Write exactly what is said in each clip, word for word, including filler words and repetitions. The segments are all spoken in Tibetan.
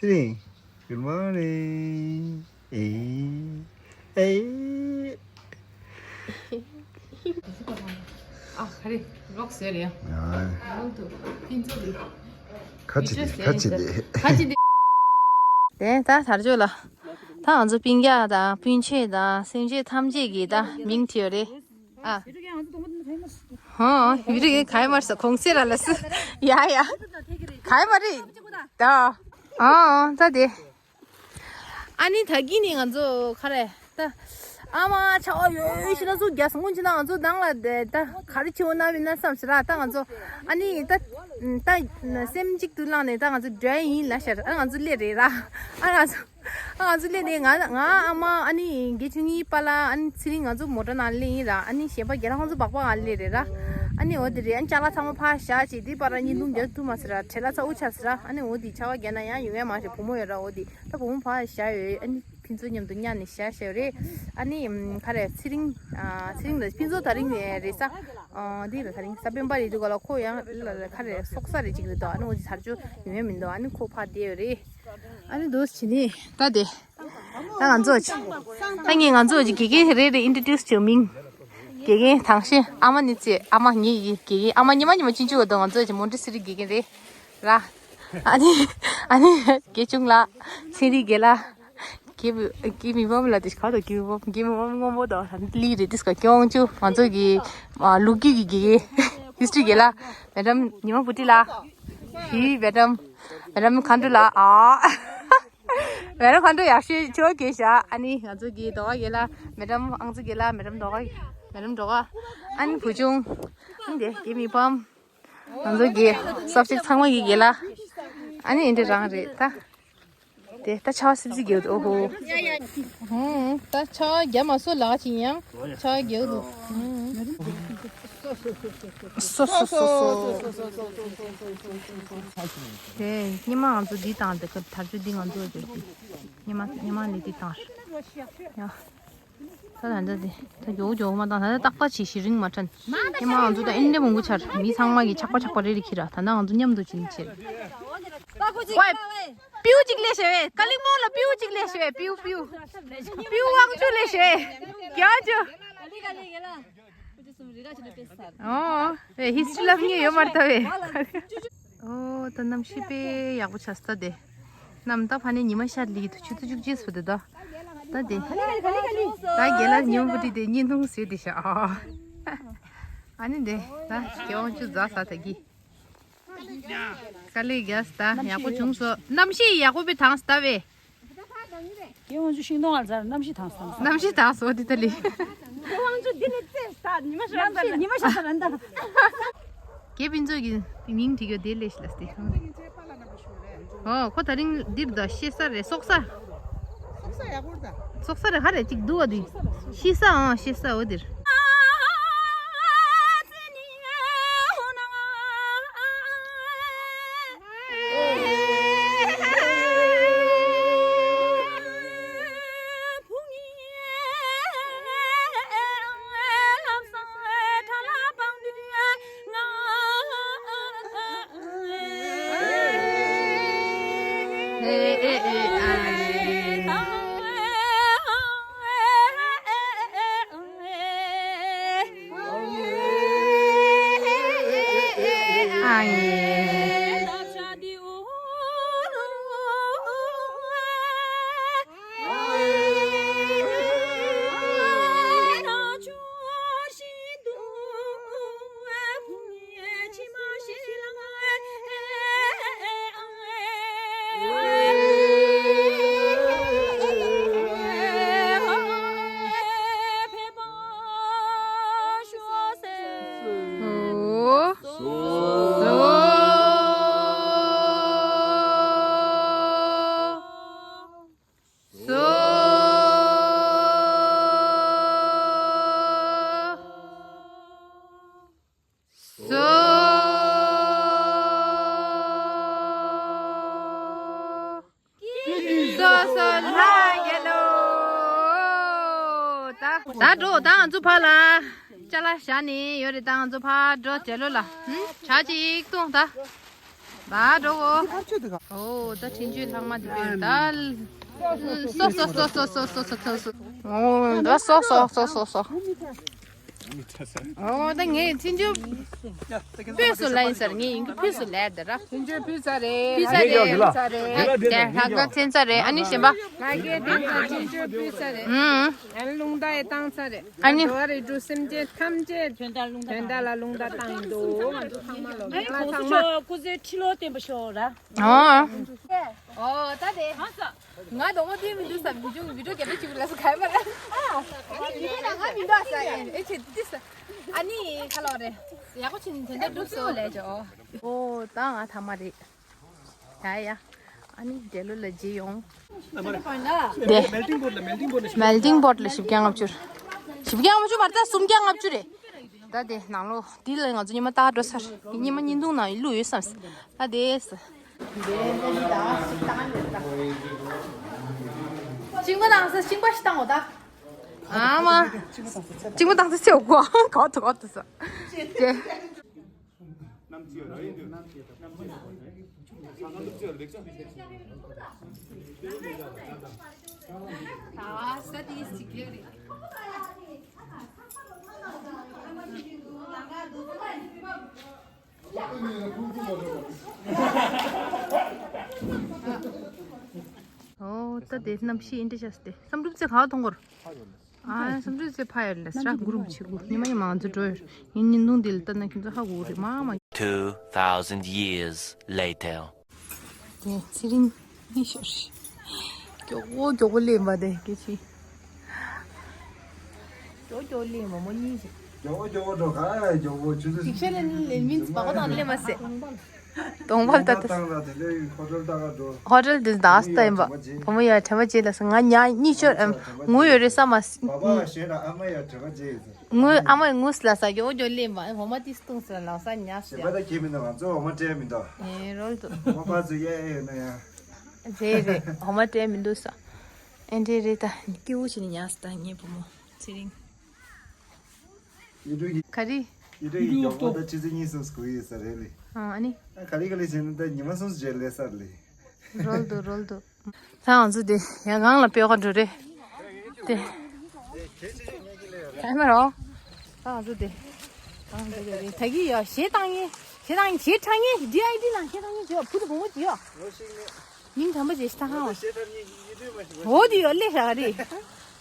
Good morning. Hey. Hey. ཨ། ག་རེ་ལོག་ཟེར་ཡ། ཨ། ལོག་ཏུ་ཕིན་ཚོ་དེ། ཁ་ཅི་དེ། ཁ་ཅི་དེ། ཁ་ཅི་དེ། དེ་ད་དར་ཆོས་ལ། ད་ང་ཚོ་སྤུན་ཀྱག་དང་སྤུན་མཆེད་དང་སེམས་ཅན་ཐམས་ཅད་ཀྱི་ད་མིང་བྲིས་ཡོད་རེད། ཨ། ཧོ། བི་རི་གའི་ག་ཡ་མར་ས་གོང་སེ་ར་ལ་སི། ཡ་ཡ། ག་ཡ་མ་རེད། ད། ཨ། ད་དེ། ཨ་ནི་ད་གིན་ནི་ང་ཚོ་ག་རེ་ད། ཨ་མ་ཆར་པ་ཡོད་ཤི་ན་ཚུར་རྒྱ་སྔོན་ཅི་ན་ང་ཚོ་ནང་ལ་དེ་ད་ག་རེ་བྱེད་འོ་ན་མིན་ན་བསམ་ཞིག་ར། ད་ང་ཚོ་ཨ་ནི་ད་ད་སེམས་གཅིག་ཏུ་བླངས་ནས་ད་ང་ཚོ་འགྲོ་ཡ་ཡིན་ལབ་ཤག་ཨ་ང་ཚོ་སླེབས་རེད་ར། ཨ་ང་ཚོ། ཨ་ང་ཚོ་སླེབས་ནས་ང་ང་ཨ་མ་ཨ་ནི་དགེ་ཆུང་གཉིས་པ་ལ་ཨ་ནི་ཚེ་རིང་ང་ཚོ་མོ་ཊ་ནང་སླེབས་ཡིན་ར། ཨ་ནི་གཞན་པ་རྒན་ལགས་ཁོང་ཚོ་སྦག་སྦག་ང་སླེབས་རེད་ར། ཨ་ནི་འོ་དེ་རེད། ཨ་ནི་ཅ་ལག་ཚང་མ་ཕར་བཞག་བྱས་དེ་པར་གཉིད་ལུང་རྒྱག་ཐུབ་མ་སོང་ར། བྲེལ་བ་ཚ་འུ་ཆགས་སོང་ར། ཨ་ནི་འོ་དེ་ཆར་པ་བརྒྱབ་ན་ཡང་ཡོང་ཡ་མ་རེད། བུ་མོ་ཡོད་ར། འོ་དེ་ད་བུ་མོ་ཕར་བཞག་ཡོད། ཨ་ནི་ཕུན་ཚོགས་མཉམ་དུ་གཉའ་ནས་བཞག་བཞག་རེད། ཨ་ནི་ཨམ་ག་རེ་ཚེ་རིང་ཨ་ཚེ་རིང་ལ་ཕུན་ཚོགས་ད་རིང་རེད་ས། ཨ་འདི་ལ་ད་རིང་ས་སྤེན་པ་རེད་འདུག་ག་ལ། ཁོ་ཡང་ལ་ལ་ག་རེ་སོག་ས་རེད་ཅིག་རེད་དོ། ཨ་ནི་འོ་དེ་དར་ཆོས་ཡོང་ཡ་མི་འདུག་ཨ་ནི་ཁོ་ཕར་བསྡད་ཡོད་རེད། ཨ་ནི་འདུག་བྱས་ནས་ད་དེ། ད་ང་ཚོ་ཅི། ད་ངས་ང་ཚོ་ཅི་དགེ་རྒན་རེ་རེ་ཨིན་ཊྲོ་ཌིའུ་སི་བྱེད་མིང་། དགེ་རྒན་དང་ཤེས་ཨ་མ་ནི་ཅི། ཨ་མ་ངེད་ཀྱི་དགེ་རྒན། ཨ་མ་ཉི་མ་ཉི་མ་ཅིན་ཅུ་བ་དང་ང་ཚོ་ཅི་མོན་ཊེ་སི་རི་དགེ་རྒན་རེད་ར། ཨ་ནི་ཨ་ནི་དགེ་ཆུང་ལགས། ཚན་རིག་དགེ་ལགས། དགེ་བུ་དགེ་མི་བམ་ལ་དེ་ཁ་དོ་དགེ་མི་བམ་དགེ་མི་བམ་སྔོན་པོ་དང་ལི་རེད། དེ་སྐ་སྐྱོང་ཅུ་ང་ཚོ་གི་ལོ་རྒྱུས་ཀྱི་དགེ་རྒན་ཧི་སི་ཊོ་རི་དགེ་ལགས། མེ་ཌམ་ཉི་མ་བུ་ཊི་ལགས། ཧི་མེ་ཌམ། མེ་ཌམ་མཁའ་འགྲོ་ལགས། ཨ། མེ་ཌམ་མཁའ་འགྲོ་ཡག་ཤོས་ཆོ་གེ་ཤ། ཨ་ནི་ང་ཚོ་གི་རྡོ་ཁ་གེ་ལ། མེ་ཌམ་ཨང་ཙི་གེ་ལ། མེ་ཌམ་རྡོ་ཁ། མེ་ཌམ་རྡོ་ཁ། ཨ་ནི་བུ་ཆུང་། ཨ་ནི་དེ་དགེ་མི་ཕམ། ང་ཚོ་གི་སབ་ཇེག་ཚང་མ་གི་གེ་ལ། ཨ་ནི་ཨིན་དྲི་རང་རེད་ད། དེ་ད་ཆ་སིབ་སིབ་གེ་འདུག་ཨོ་ཧོ། ཧུང་། ད་ཆ་རྒྱ་མ་སོ་ལག་ཅིག་ཡང་ཆ་གེ་འདུག་སོ་སོ་སོ་སོ། དེ་སྙེ་མ་ང་ཚོ་འདི་བཏང་དེ་ཁ་དར་ཆུ་འདི་ང་ཚོ་འདི་སྙེ་མ་སྙེ་མ་ལི་འདི་བཏང་། ཡ། ད་ད་ད་དེ་ད་མགྱོགས་མགྱོགས་མ་བཏང་། ད་ད་ཏག་ཏག་བྱེད་ཤི་རིང་མ་ཕྲན། སྙེ་མ་ང་ཚོ་ད་ཨིན་ལེ་མང་པོ་ཆར་མི་ཚང་མ་གི་ཆག་པ་ཆག་པ་རེ་རེ་ཁྱེར་ར། ད་ད་ང་ཚོ་མཉམ་དུ་ཕྱིན་ཕྱིར། ཝའི། པིའུ་གཅིག་ལས་བྱེད་བས། ཀ་ལིང་མོང་ལ་པིའུ་གཅིག་ལས་བྱེད་བས། པིའུ་པིའུ། པིའུ་དབང་ཕྱུག་ལས་བྱེད་བས། རྒྱ་ཇོ། ཨོ། ཨེ་ཧིས་ཊི་རི་ལབ་མཁན་ཡོད་མ་རེད་ད་བས། ཨོ་ད་གནམ་གཤིས་དཔེ་ཡག་པོ་ཆགས་སོང་ད་དེ། གནམ་ད་ཕ་ནས་ཉི་མ་ཤར་ལི་དུ་ཆུ་ཚོད་བཅུ་གཅིག་སོ་དེ་ད། ད་དེ། ད་རྒན་ལགས་ཉི་མ་བུ་ཁྲིད་དེ་བརྙན་ཐུང་བཟོས་དེ་ཤག་ཨ་ནི་དེ་ད་རྒྱལ་དབང་ཆུ་འཛག་ས་ད་གི། དཀའ་ལས་རྒྱག་ད་ཡག་པོ་བྱུང་སོང་། གནམ་གཤིས་ཡག་པོ་བས་དྭངས་ད་བས། རྒྱལ་དབང་ཆུ་ཤིང་སྡོང་ཨར་ཛར་གནམ་གཤིས་དྭངས་སོང་། གནམ་གཤིས་དྭངས་སོང་འདི་ད་ལི། རྒྱལ་དབང་ཆུ་འདི་ནས་རྩེ་ས་ཉི་མ་ཤར་ར་ཉི་མ་ཤར་ས་ར་འདའ། རྒྱལ་ཕུན་ཚོགས་ཀྱི་མིང་བྲིས་ཡོད་དེ་ལས་ཤི་ལ་སྟེ། ཨོ་ཁོ་ད་རིང་འདིར་ད་ཤེས་ས་རེད། སོག་ས། སོག་ས་རེད། ཧ་རེ་གཅིག་འདུག་བ་འདི། ཤི་ས་ཨང་ཤི་ས་འོ་འདིར། སོ། སོ། སོ་སོ་ལྷ་རྒྱལ་ལོ། ད་ད་འགྲོ། ད་ང་ཚོ་ཕར་ལ་ཅ་ལག་བཞག་ནས་ཡོད་རེད། ད་ང་ཚོ་ཕར་འགྲོ། རྒྱལ་ལོ་ལ་ཧུམ་བྱ་ཅིག་གཏོང་ད། ད་འགྲོ་གོ། ཨོ་ད་འཕྲིན་བཅོལ་ལྷག་མ་འདི་པོ་ད། སོ་སོ་སོ་སོ། ཨོ་ད་སོ་སོ་སོ་སོ་སོ། ཨོ་ད་ངས་འཕྲིན་བཅོལ་ཕུལ་སོང་ལབ་ཡིན་ཟེར། ངས་ཡིན་གྱི་ཕུལ་སོང་ལབ་དེ་ར། འཕྲིན་བཅོལ་ཕུལ་ཚར་རེད། ཕུལ་ཚར་རེད། ཕུལ་ཚར་རེད། དེ་ལྷག་དཀར་འཐེན་ཚར་རེད། ཨ་ནི་གཞན་པ། ལྷག་དཀར་འཐེན་ཚར། འཕྲིན་བཅོལ་ཕུལ་ཚར་རེད། ཨུམ། ཨ་ནི་རླུང་རྟ་ཡི་བཏང་ཚར་རེད། ཨ་ནི། འགྲོ་བ་རིགས་དྲུག་སེམས་ཅན་ཐམས་ཅད་དོན་དག་ལ་རླུང་རྟ་བཏང་ཡིན་འདུག་ང་ཚོ་ཚང་མ་ལོ། ཨ་ནི་ཁོང་ཚོ་ཚང་མ་ཆོ་སྐུ་ཚེ་ཁྲི་ལོ་བརྟན་པ་ཤོག་ར། ཨོ། ཨོ་ད་དེ། ང་དོ་མོ་དེ་མི་འདུག་ས། བི་ཌིའོ་བི་ཌིའོ་རྒྱབ་ཆུག་ལ་སུ་ག་མ་ར། ཨ་ནི་བི་ཌིའོ་ནང་ང་མི་འདུག་ས། ཨེ་ཆེ་དེ་ས། ཨ་ནི་ཁ་ལོ་རེད། ཡག་པོ་ཆེ་ནི་དོན་དག་འགྲུབ་སོང་ལས་ཇོ། ཨོ་ད་ང་ཐ་མ་རེད། ཡ་ཡ། ཨ་ནི་འབྲེལ་ལོ་ལ་རྗེས་ཡོང་། དེ། མེལ་ཊིང་པོཊ་ལ་མེལ་ཊིང་པོཊ་ལ་བཞི་བརྒྱ་ལྔ་བཅུ། བཞི་བརྒྱ་ལྔ་བཅུ་མ་རེད་ད་སུམ་བརྒྱ་ལྔ་བཅུ་རེད། ད་དེ་ནང་ལོགས་འདི་ལ་ང་ཚོ་ཉི་མ་ལྟ་འགྲོ་ས་རེད། ཉི་མ་བརྙན་ཐུང་ནང་བླུགས་ཡོད་བསམ། ད་དེ་ས། གཅིག་པ་དང་ས་གཅིག་པ་ཞིག་བཏང་འོ་ད། ཨ་མ། གཅིག་པ་དང་ས་ཚེ་འོ་གོ་གོ་ཏུ་གོ་ཏུ་ས། དེ། ཨོ་ད་དེ་གནམ་གཤིས་ཨེ་འདྲ་ཤག་སྟེ་བསམ་གྲུབ་ཚེ་ག་བ་གཏོང་གོ། ཨ་བསམ་གྲུབ་ཚེ་ཕ་ཡར་ལས་སྲ་གུ་རུམ་ཆེ་གུ་ཉི་མ་ཉི་མ་ང་ཚོ་འགྲོ་ཡོད། ངའི་བརྙན་ཐུང་འདི་ལ་ལྟ་ན་ཁྱེད་ཚོ་ཧ་གོ་རེད་མ་མ། Two thousand years later. དེ་ཚེ་རིང་ནི་ཤོར། མགྱོགས་པོ་མགྱོགས་པོ་སླེབས་པ་དེ་སྐད་ཆ། མགྱོགས་མགྱོགས་སླེབས་མ་མོ་གཉིས་ཤིག་མགྱོགས་པོ་མགྱོགས་པོ་འགྲོ་ག་མགྱོགས་པོ་ཆུ་ཚོད། ཤིག་ཤ་ལེན་ལེན་མིན་སྤག་པ་དང་སླེབས་མ་ཟད། གདོང་པ་ལྟ་ཏེ། ཧོ་ཊེལ་དེ་ད་ཨ་སྟ་ཡིན་པ། བུ་མོ་ཡ་དྲན་པ་བརྗེད་ལ་སོང་ང་ཉ་གཉིད་ཤོར་ཨམ་ངུ་ཡོད་རེད་བསམ་མ། ངུ་ཨ་མ་ངུ་སི་ལ་ས་གི་འོ་ཇོ་ལེན་པ་འོ་མ་ཏི་སྟུང་སི་ལ་ལ་ས་ཉ་སི་ཡ། ཞེ་པ་ད་ཁྱེད་མི་འདུག་ང་ཚོ་འོ་མ་སྤྲད་མི་འདུག་ཨེ་རོལ་དུ། འོ་མ་ཕར་ཚུར་གཡར་ཨེ་ཡོད་ན་ཡ། རེད་རེད་འོ་མ་སྤྲད་མི་འདུག་ས། ཨེ་འདྲེ་རེད་ད་སྐྱིད་པོ་བྱས་ནས་ཉ་སི་ད་ངའི་བུ་མོ་ཚེ་རིང་། ཡུ་ཊུབ་ཀྱི་ག་རེ། ཡུ་ཊུབ་ཀྱི་མགྱོགས་པོ་ད་ཆུ་ཚོད་གཉིས་གསུམ་སྒུག་ཡོད་ས་རེད་ལེ། ཨ་ཨ་ནི། ཨ་ག་རེ་ག་རེ་བྱས་ན་ད་ཉི་མ་གསུམ་རྗེས་སླེབས་ས་རེད་ལེ། རོལ་དུ་རོལ་དུ། ད་ང་ཚོ་དེ་ཡང་གང་ལ་སྤེལ་ག་འགྲོ་རེད། དེ། ག་མ་རོ། ད་ང་ཚོ་དེ། གང་འགྲོ་རེད་ད་གི་ཡ་ཞེ་བཏང་ངེ་ཞེ་བཏང་ངེ་ཞེ་དྲག་ངེ་ཌི་ཨའི་ཌི་ནང་ཞེ་བཏང་ངེ་ཞེ་བ་བུ་དུ་བུ་མོ་དེ་ཡ། མིང་དམ་པ་ཅེས་ཤི་ཐ་ཧང་བ། འོ་དེ་ཡོད་ལེ་ཤ་རེད།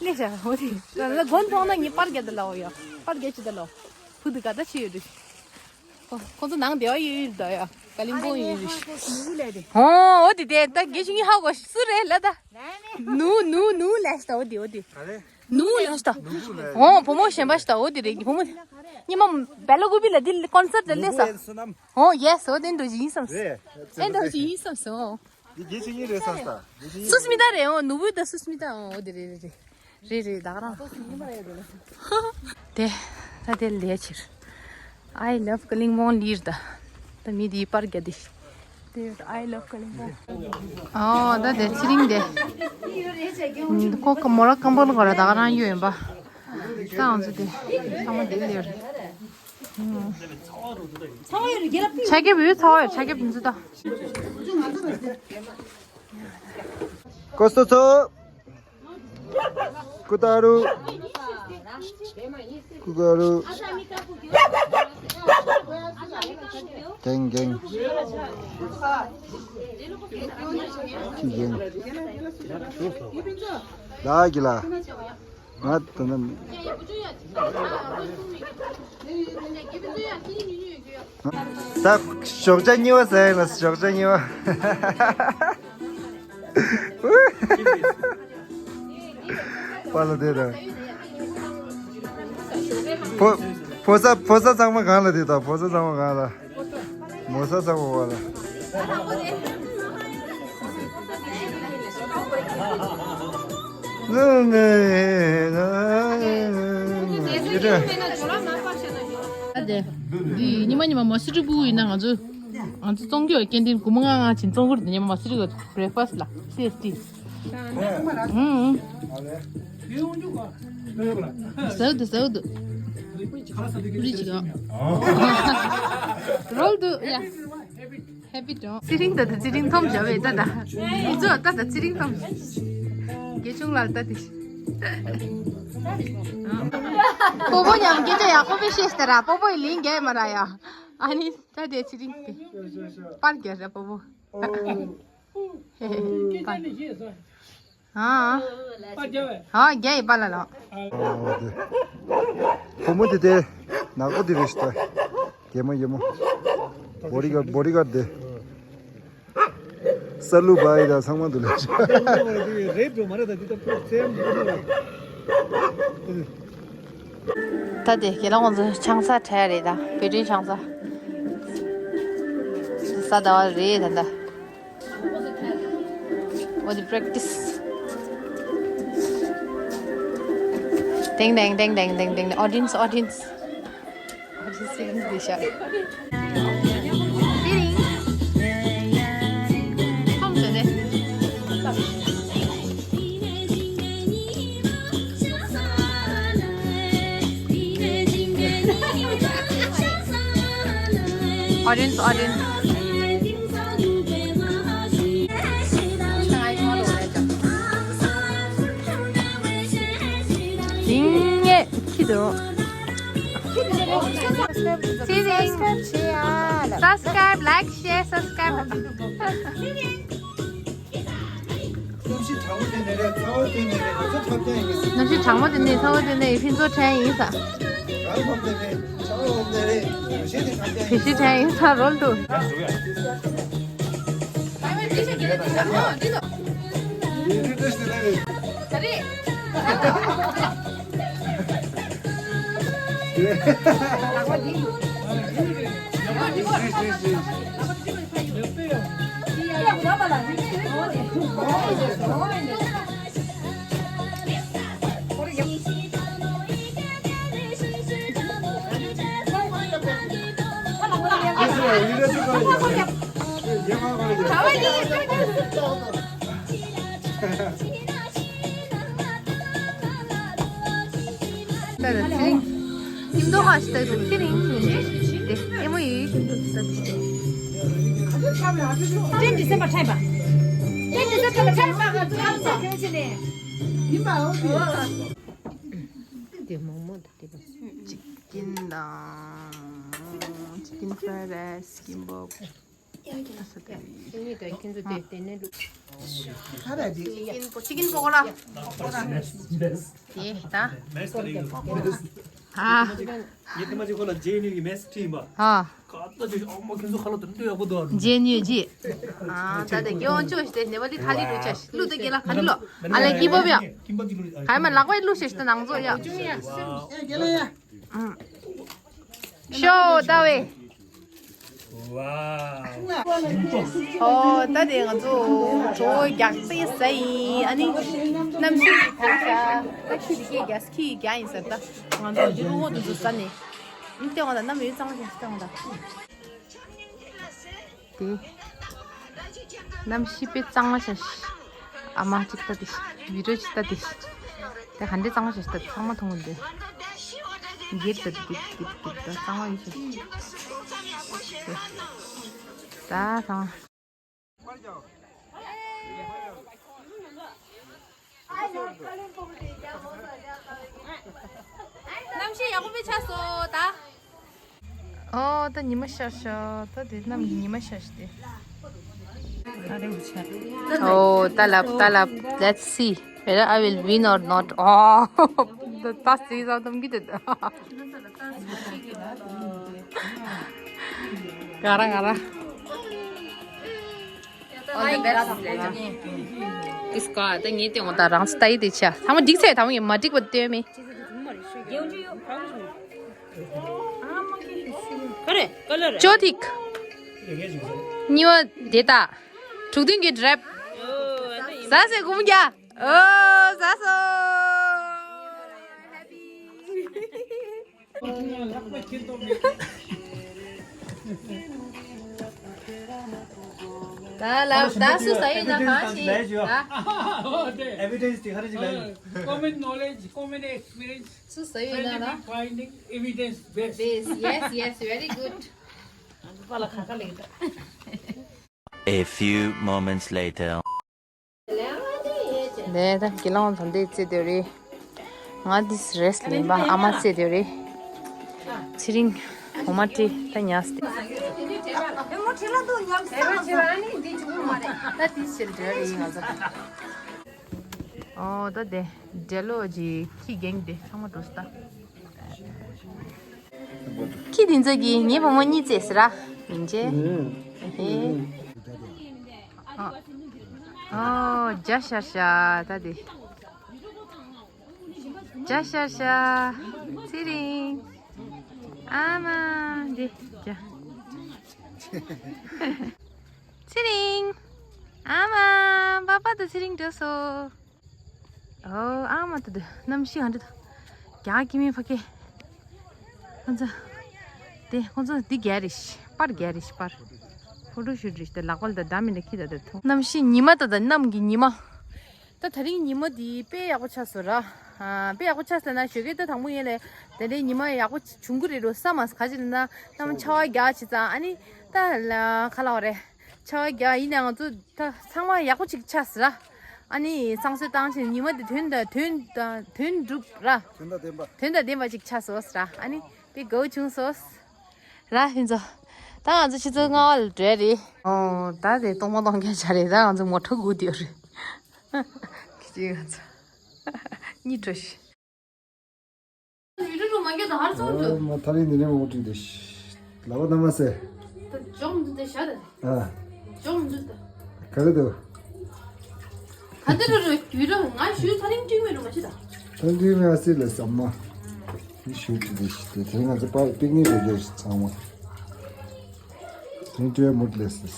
ལེ་ཤ་འོ་དེ་ལ་ལ་དགོན་མཐོང་ན་ངས་པར་རྒྱག་ད་ལ་འོ་ཡ་པར་རྒྱག་ཅི་ད་ལོ། བུ་དུ་ག་ད་ཆི་ཡོད་རེད། ཁོ་ཁོ་ཚོ་ནང་བདེ་བ་ཡོད་ཡོད་ད་ཡ་ཀ་ལིང་པོང་ཡོད་རེད། ཧོ་འོ་དེ་དེ་ད་དགེ་ཆུང་ཡིན་ཧ་གོ་སུ་རེད་ལ་ད། ནུ་ནུ་ནུ་ལེ་ཤ་ད་འོ་དེ་འོ་དེ། ནུ་ལེ་ཤ་ད། ཧོ་བུ་མོ་གཞན་པ་ཤ་ད་འོ་དེ་རེད་བུ་མོ། ཉི་མ་བེ་ལ་ཀུ་པི་ལ་དེ་ཀོན་སར་ཊི་ལ་སླེབས་ས། ཧོ་ཡེ་སི་འོ་དེ་འགྲོ་ཅི་ཡིན་བསམ་སོ། ཨེ་འགྲོ་ཅི་ཡིན་བསམ་སོ། འདི་རྒྱལ་ཆེན་ཡིན་རེད་བསམ་ས། རྒྱལ་ཆེན་ཡིན། སུ་སྨི་ཏ་རེད། འོ་ནུ་བོ་དང་སུ་སྨི་ཏ་འོ་དེ་རེད་རེད་རེད། རེད་རེད་ད་ག་རང་། དེ་ད་དེ་ལས་ཕྱིར། I love Kalimpong ལིར་ད། ད་མི་དེའི་པར་རྒྱ་དེ། དེ་I love Kalimpong. ཨོ་ད་དེ་ཚེ་རིང་དེ། ཁོ་ཀ་མོ་ར་ཀམ་པོ་ལ་གོ་ར་ད་ག་རང་ཡོད་ཡིན་པ། ད་ང་ཚོ་དེ་ཚང་མ་དེ་ལེར། ཆ་རྒྱབ་ཡོད་ཚ་བ་ཡོད་ཆ་རྒྱབ་ཡིན་ཚུལ་ད། ཀོ་སོ་ཚོ། ཀུ་ཏ་རུ། ཀུ་ཀ་རུ། གེང་གེང་། ཀི་གེང་། ལ་གི་ལ། ང་ད་ནམ། ད་ཞོགས་ཇ་གཉིས་པ་ཟ་ཡིན་ལ་ཞོགས་ཇ་གཉིས་པ། པ་ལ་དེ་དང་། ཕོ་ཕོ་ས་ཕོ་ས་ཚང་མ་གང་ལ་དེ་དང་ཕོ་ས་ཚང་མ་གང་ལ། མོ་ས་ས་བ་བ་ལ། ནི་ནི་ནི་ནི་ནི། ཨ་དེ། འདི་ཉི་མ་ཉི་མ་མ་སི་ཏྲི་བུ་ཡིན་ན་ང་ཚོ། ང་ཚོ་ཙོང་ཁྱོད་སྐྱེ་ལྡན་སྒོར་མོ་ལྔ་ལྔ་བྱིན་ཙོང་ཁུར་དེ་ཉི་མ་མ་སི་ཏྲི་གི་བྷི་རེག་ཕ་སི་ལ་ཏེ་སི་ཏི། ཨུང་ཨུང་། ཟའུ་དུ་ཟའུ་དུ། རི་ཅི་ག། རོལ་དུ་ཡ། Happy dog. ཚེ་རིང་ད་ད་ཚེ་རིང་འཐོམ་བྱ་བས་ད་ད། ཨི་ཚོ་ད་ད་ཚེ་རིང་འཐོམ། དགེ་ཆུང་ལགས་ད་དེ། སྤོ་བོ་མཉམ་སྐད་ཆ་ཡག་པོ་མི་བཤད་ད་ར། སྤོ་བོ་ཡི་ལིང་རྒྱག་མ་ར་ཡ། ཨ་ནི་ད་དེ་ཚེ་རིང་དེ། པར་རྒྱག་ར་སྤོ་བོ། ཧེ་ཧེ་པར། ཨ། ཨ་རྒྱ་ཡི་པཱ་ལགས་ལགས། ཨོ་དེ། བུ་མོ་དེ་དེ། ནག་པོ་དེ་རེད་ཤི་ད། རྒྱལ་མོ་རྒྱལ་མོ། བོ་ཌི་གཱཌ་བོ་ཌི་གཱཌ་དེ། ས་ལུ་བ་ཡི་ད་ཚང་མ་འདུག་ལ་ཤི། རེད་འགྲོ་མ་རེད་ད་འདི་ད་ཕོག་ཙེམ་འདུག་ལ། ད་དེ་ཁྱེད་རང་ཚོ་ཆང་ས་འཁྲལ་རེད་ད། བོད་ཡིག་ཆང་ས། ས་ཟླ་བ་རེད་ད་ད། What the practice? Ding ding ding ding ding ding. Audience, audience. Audience, audience. Audience, audience. Subscribe, like, share, subscribe. གནམ་གཤིས་གྲང་མོ་དེ་ནས་རེད། ཚ་བ་དེ་ནས་རེད། ང་ཚོ་ཐོབ་ཐང་ཡིན། གནམ་གཤིས་གྲང་མོ་དེ་ནས་ཚ་བ་དེ་ནས་ཕན་ཚུན་ཕྲན་ཡིན་ས། གྲང་མོ་དེ་ནས་ཚ་བ་དེ་རེད། གནམ་གཤིས་དེ་ཐོབ་ཐང་ཡིན། ཕན་ཚུན་ཕྲན་ཡིན་ས་རོལ་དུ། ད་ད་ཚེ་རིང་། ཉིན་ཐོ་ཧ་ཤི་ད་རུ་ཚེ་རིང་ཡིན་ནི། དེ་ཨེ་མོ་ཡིས་ད་དེ། ཏན་ཏན་སེམས་པ་ཁྲལ་པ། ཏན་ཏན་སེམས་པ་ཁྲལ་པ་ང་ཚོ་ཨ་ཚ་ཁྱོད་ཆེ་ནས། ཡིན་པའོ་དེ། དེ་མོག་མོག་ད་དེ་པ། ཅི་ཀིན་དང་། ཅི་ཀིན་ཕ་རའི་རའིས། ཀིམ་པོབ། ཨ་ས་ད་ཡིན། ཁྱེད་གཉིས་ཀ་ཁྱེད་ཚོ་དེ་དེ་ནས་ལུག་ད་ར་དེ། ཅི་ཀིན་པོ་ཅི་ཀིན་པོ་ཀོ་ལ། དེ་ད། ཨ། ངས་དེ་མ་ཅིག་ཁོ་ལ་ཇེ་ཨེན་ཡུ་གི་མེ་སི་ཁྲིད་ཡིན་པ། ཨ། ཁ་ད་ཅིག་ཨ་མ་ཁྱེད་ཚོ་ཁ་ལ་དོན་དུ་ཡག་པོ་འདུག་ཇེ་ཨེན་ཡུ་ཇི། ཨ་ད་དེ་གེ་ཝང་ཅོ་ཤི་དེ་ནེ་པ་ལི་ཐ་ལི་རུ་ཆ་ཤི་ལུ་དེ་གེ་ལ་ཁ་ལི་ལོ། ཨ་ལེ་ཀི་པོ་བ་ཡ། ཁ་མ་ལག་པ་ལུ་ཤི་ཤི་ད་ནང་ཚོ་ཡ། ཤོ་ད་བེ། ཝའོ། ཨོ་ད་དེ་ང་ཚོ་གྲོ་བོ་རྒྱག་རྩེ་ཟ་ཡིན། ཨ་ནི་གནམ་གཤིས་ཀྱི་ཐང་ས་ད་ཆུ་དེ་སྐད་རྒྱག་ཁྱི་ཡི་རྒྱག་ཡིན་ཟེར་ད། ང་ཚོ་འདི་ལོ་འོ་དེ་ཚོ་ཟ་ནས་ཨིན་ཏེ་འོ་ད་གནམ་ཡུལ་གཙང་མ་ཞིག་ཏེ་འོ་ད། དེ། གནམ་གཤིས་དཔེ་གཙང་མ་ཤག་ཨ་མ་ཅིག་ལྟ་དེ། བི་ཌིའོ་ཅིག་ལྟ་དེ། དེ་ག་འདྲ་གཙང་མ་ཤག་ད་ཚང་མ་མཐོང་གི་འདུག་འགྱེལ་ད་དེ་དེ་དེ་དེ་ད་གཙང་མ་ཡིན་ཤག་ད་ཚང་མ། གནམ་གཤིས་ཡག་པོ་མི་ཆགས་སོ་ད། ཨོ་ད་ཉི་མ་ཤར་ཤག་ད་དེ་གནམ་གྱི་ཉི་མ་ཤར་ཤག་དེ། ཨོ་ད་ལབ་ད་ལབ། Let's see whether I will win or not. ཨོ་ད་ད་སི་ཟ་དམ་གི་དེ། ག་ར་ག་ར། All the best. ཏིས་ཀ་ད་ངས་དེ་འོ་ད་རང་སི་ཏའི་དེ་ཆ་ཚང་མ་འགྲིག་ཚེ་ད་ངས་མ་འགྲིག་པ་སྟོན་མེད། ཅོ་ཐིག་གཉིས་པ་དེ་ད་དྲུག་བདུན་གྱི་ཌེབ། ཟ་སེ་གུམ་རྒྱ། ཨོ་ཟ་སོ། ད་ལབ་ད་སུ་ཟ་ཡོད་ན་གང་ཞིག་ཨ། Evidence དེ་ག་རེ་ཞིག་ལབ་ཡོད། Common knowledge, common experience. སུ་ཟ་ཡོད་ན་ལ། Scientific finding, evidence based. Base, yes, yes, very good. པ་ལ་ཁ་ཁ་ལེགས་ད། A few moments later. ལས་ད་གི་ལོང་ཚོ་འདི་རྩེ་དེ་རེད། ང་འདི་རེས་ལེན་པ་ཨ་མ་རྩེ་དེ་རེད། ཚེ་རིང་འོ་མ་ཏི་ད་ཉལ་སྟེ། ཨོ་ད་དེ་འབྲེལ་ལོ་ཇི་ཁྱི་རྒན་དེ་ཚང་མ་འགྲོ་སྟ། ཁྱི་དེ་ཚོ་གིས་ངའི་བུ་མོ་གཉིད་བཙལ་ཟེར་ར། མིན་ཅེ། ཨེ་ཧེ། ཨོ་ཇ་ཤར་ཤར་ད་དེ། ཇ་ཤར་ཤར། ཚེ་རིང་། ཨ་མ་འདི་ཇ། ཚེ་རིང་། ཨ་མ། པ་པ་དང་ཚེ་རིང་འགྲོ་སོང་། ཨོ་ཨ་མ་ད་དུ་གནམ་གཤིས་ཧ་འདྲ་དང་། རྒྱ་ཀྱི་མི་ཕ་གི། ཁོང་ཚོ། དེ་ཁོང་ཚོ་འདི་རྒྱ་རེད་ཤི། པར་རྒྱ་རེད་ཤི་པར། ཕོ་ཊོ་ཤུ་ཊི་རེད་ཤི། དེ་ལག་པ་ལ་ད་འདྲ་མི་འདྲ་ཁྱི་ད་དེ་ཐུང་། གནམ་གཤིས་ཉི་མ་ད་ད་གནམ་གྱི་ཉི་མ། ད་དེ་རིང་ཉི་མ་འདི་དཔེ་ཡག་པོ་ཆགས་སོང་ར། ཨ་དཔེ་ཡག་པོ་ཆགས་སོང་ན་ཞོགས་ཀས་ད་དང་པོ་ཡིན་ལས། དེ་རིང་ཉི་མ་ཡག་པོ་བྱུང་གི་རེད་འགྲོ་བསམ་མ་སོང་། ག་ཅི་ལབ་ན་གནམ་ཆར་པ་རྒྱག་བྱས་ཙང་ཨ་ནི་ད་ལ་ག་ལབ་དགོས་རེད། ཆར་པ་རྒྱག་ཡིན་ནའང་ང་ཚོ་ད་ཚང་མ་ཡག་པོ་ཅིག་ཆགས་སོང་ར། ཨ་ནི་བསང་གསོལ་བཏང་བྱས་ཉི་མ་འདི་དོན་དང་དོན་དང་དོན་འགྲུབ་ར། དོན་དང་ལྡན་པ། དོན་དང་ལྡན་པ་ཅིག་ཆགས་སོང་ར། ཨ་ནི་དཔེ་དགའ་བོ་བྱུང་སོང་། ར་ཧིན་ཚོ། ད་ང་ཚོ་ཆུ་ཚོད་ལྔ་པ་ལ་འགྲོ་ཡ་རེད། ཨོ་ད་དེ་གཏོང་མ་གཏོང་མཁན་ཆགས་རེད། ད་ང་ཚོ་མོ་ཊ་སྒུག་བསྡད་ཡོད་རེད། ཁྱི་ཅིག་ང་ཚོ་གཉིད་བྲོ་ཤི། ཨ་མ་ཐ་རིང་འདི་ནས་མོ་ཊ་དེ་ཤི། ལ་བ་ན་མ་སེ། ད་ཇོག་འདུག་ད་ཤ་ད། ཨ། ཇོག་འདུག་ད། ག་རེ་འདུག་ག་དེ་རུ་རུ་རྒྱུས་ར་ང་ཞུ་ཐ་རིང་ཀྲིང་མེ་རུ་མ་ཤི་ད། ཐ་རིང་ཀྲིང་མེ་ཨ་སི་ལ་ཟམ་མ། ཡི་ཤུ་ཏི་དེ་ཤི་དེ་དེ་ང་ཚོ་པ་པིག་ནིག་རེ་རེ་ཤི་ཚང་མ། ཐ་རིང་ཀྲིང་མེ་མུ་ལེ་སི།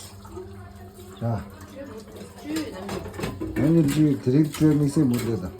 ཡ། ང་ནི་ལི་དེ་རིང་ཀྲིང་མེ་སི་མུ་ལེ་ད།